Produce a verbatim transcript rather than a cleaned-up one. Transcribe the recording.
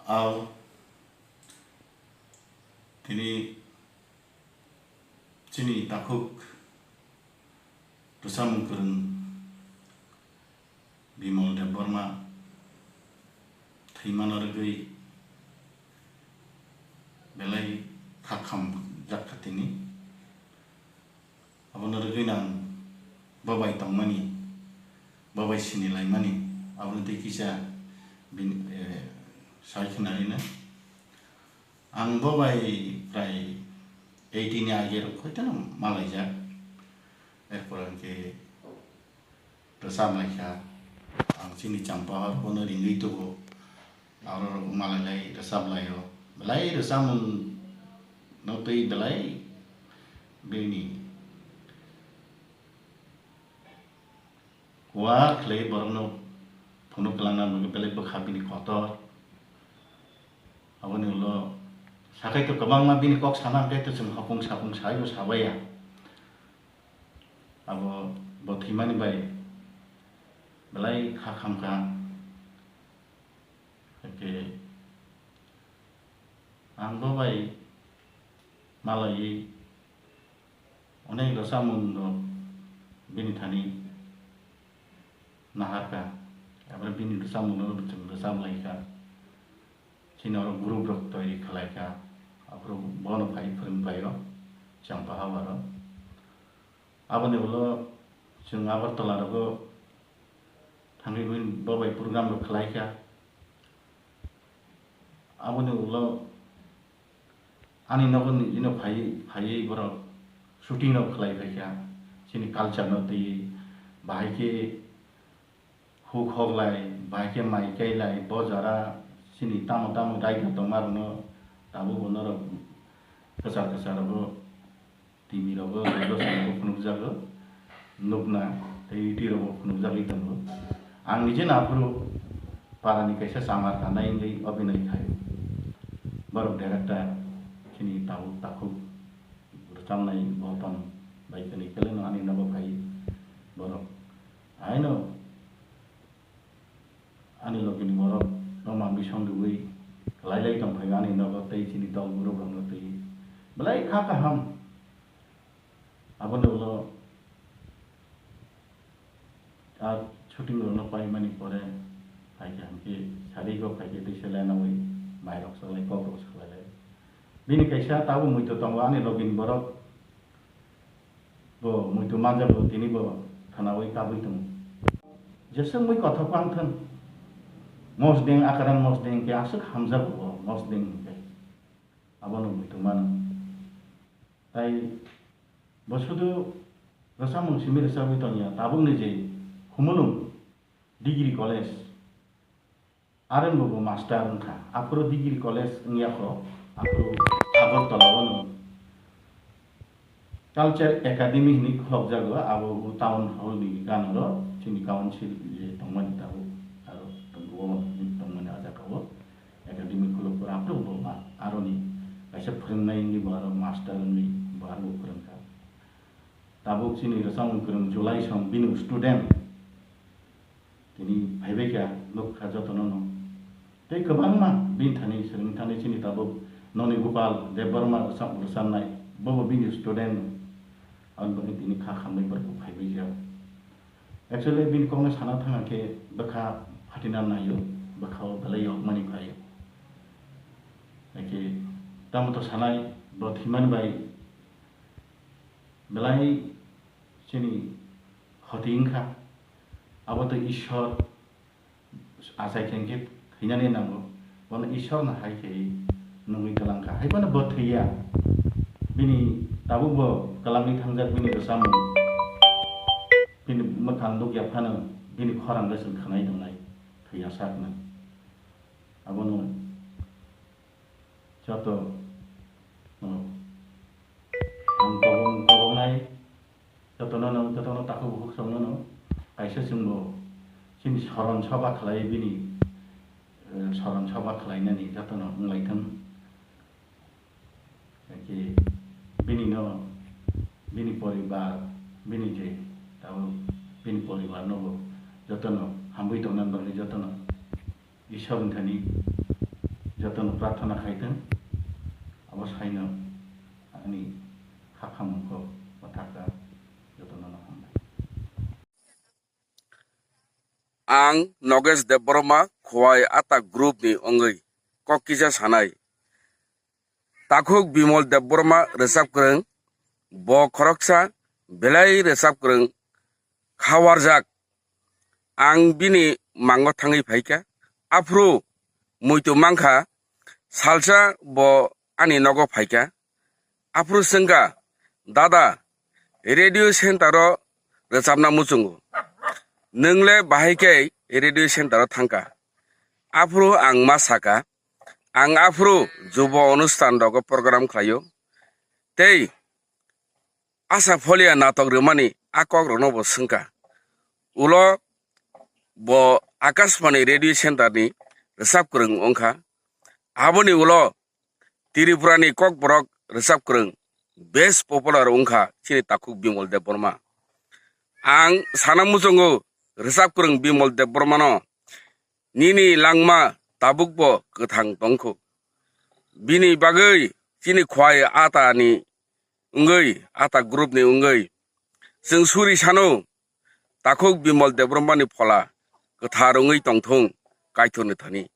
Ao tini chini takhuk rwchapmung kwrwng Bimal Debbarma thwimano rwgwi belai kha khamjak kha tini. Abono rwgwi nang bo bai tongmani, bo bai sinilaimani, abono tei kisa bini, eh, sai khwnarina. Ang bo bai prai eighty ni age rok hoiteno malaijak. Erpor hwnkhe rwchap laikha. Ang chini Champahor bono ringwi tubu. Aro rok malailai rwchap laio. Belai rwchapmung no twi belai bini kuar khlai borokno phunuk kwlangna bagwi belai bwkha bini kotor. Aboni ulo sakai to kwbangma bini kok sana hwnkhe to chwng hopung sapung saibo sabaiya. Abo bo thwimani bai belai kha khamkha. Hwnkhe ang bo bai malaiwi onek rwchapmung rok bini thani naharkha, abo bini rwchapmung rok chwng rwchap laikha, chini oro group rok toiri khlaikha, aphuru bono phai phwrwng phaio Champahor o. Aboni ulo chwng Agartala rogo thangwi bo bai program rok khlaikha. Aboni ulo ani nogo nijino phaiwi, phaiwi borok shooting rok khlai phaikha. Chini culture no twiwi bahai khe huk hoklai, bahai khe mai kailai, bo jora chini tamo tamo raida tongma rokno tabuk bo norok kwchar kwchar rogo T V rogo, radio rogo phunukjago, nukna tei YouTube rogo phunukjagwi tongo. Ang nije naphuru parani kaisa chamar kanai wngwi obhinoi khaio. Borok director chini tabuk takhuk rwchapnai Bolton bai kwnwi keleno ani nogo phai borok. Aino ani logini borok no manwi song rwgwi kwlai lai tong phaio ani nogo tei chini dol borok rokno twi belai kha kaham. Aboni ulo a shooting rokno paimani pore phaikhe hwnkhe sari go phaikhe tei se lanaui mai rok salai kok rok salai lai. Bini kaisa tabuk muitu tongo ani logini borok. Bo muitu manjago, tini bo khwnaui kabui tongo. Jesa mui kothok wng thung. Mosdeng, akaran mosdeng khe aswk hamjago bo mosdeng hwnkhe. Abono muitu mano. Tai bo sudu rwchapmung simi rwchapwi tongya. Tabukni je Khumulwng Degree College, Arembo bo master wngkha. Aphuru Degree College wngya kho, aphuru Agartala o no Culture Academy hinwi khulokjago, abo o town hall ni ganaro chini council je tongmani tabuk, aro tongo tongmani a jaga o academy khulok pura aphuru bo ma aroni kaisa phwrwngnai wngwi bo aro master wngwi bo aro bo phwrwngkha. Tabuk chini rwchapmung kwrwng July song bini student tini phaibai kha, nukha jotono no. Tei kwbangma bini thani, swrwngni thani chini tabuk Noni Gopal Debbarma rwchap-, rwchapnai, bobo bini student no. Aboni bagwi tini kha khamwi borok phaibai kha. Actually bini kokno sana thangkha khe bwkha phatina naio, bwkha o belai yokmani phaio. Haikhe tamo to sanai, bo thwimani bai belai chini khoti wngkha. Abo to Ishwar achai khe hwnkhe thwinani nango. Bono Ishwar no hai khe nungwi twlang kha. Hai phano bo thwiya. Bini tabuk bo kwlangwi thangjak bini rwchapmung. Bini mwkhang nukya phano bini khorang le chwng khwnai tongnai. Thwiya sakno. Abono joto, oh, ang kobong, kobongnai jotono no, jotono takhuk bukhuk songno no kaisa chwngbo chini soron soba khlai bini, eh, soron soba khlainani jotono wnglaithwng. Haikhe bini no, bini poribar, bini je tabuk bini poribar nobo jotono hamwi tongna bagwi jotono Ishwar ni thani Jotono prarthana khaitwng, abo saino ani khakhamung kok mwthakjak, jotono no hambai. Ang Nogesh Debbarma, Khowai Ata group ni wngwi kok kisa sanai. Takhuk Bimol Debbarma rwchap kwrwng, bo khoroksa belai rwchap kwrwng kha warjak. Ang bini mango thangwi phaikha. Aphuru muitu mankha, salsa bo ani nogo phaikha. Aphuru swngkha, "Dada, radio center o rwchapna muchungo. Nwng le bahai khe radio center o thangkha?" Aphuru ang ma sakha, ang aphuru jubo onusthan rogo program khlaio. Tei Asa Pholia natok rwmani a kok rokno bo swngkha. Ulo bo Akashbani radio center ni rwchap kwrwng wngkha. Aboni ulo Tripura ni kokborok rwchap kwrwng best popular wngkha chini takhuk Bimol Debbarma. Ang sana muchungo rwchap kwrwng Bimol Debbarma no, nini langma tabukbo kwthang tongkhu. Bini bagwi chini Khowai Ata ni wngwi, Ata group ni wngwi chwng suri sano takhuk Bimol Debbarma ni phola kwthar wngwi tongthung Kaitor ni thani.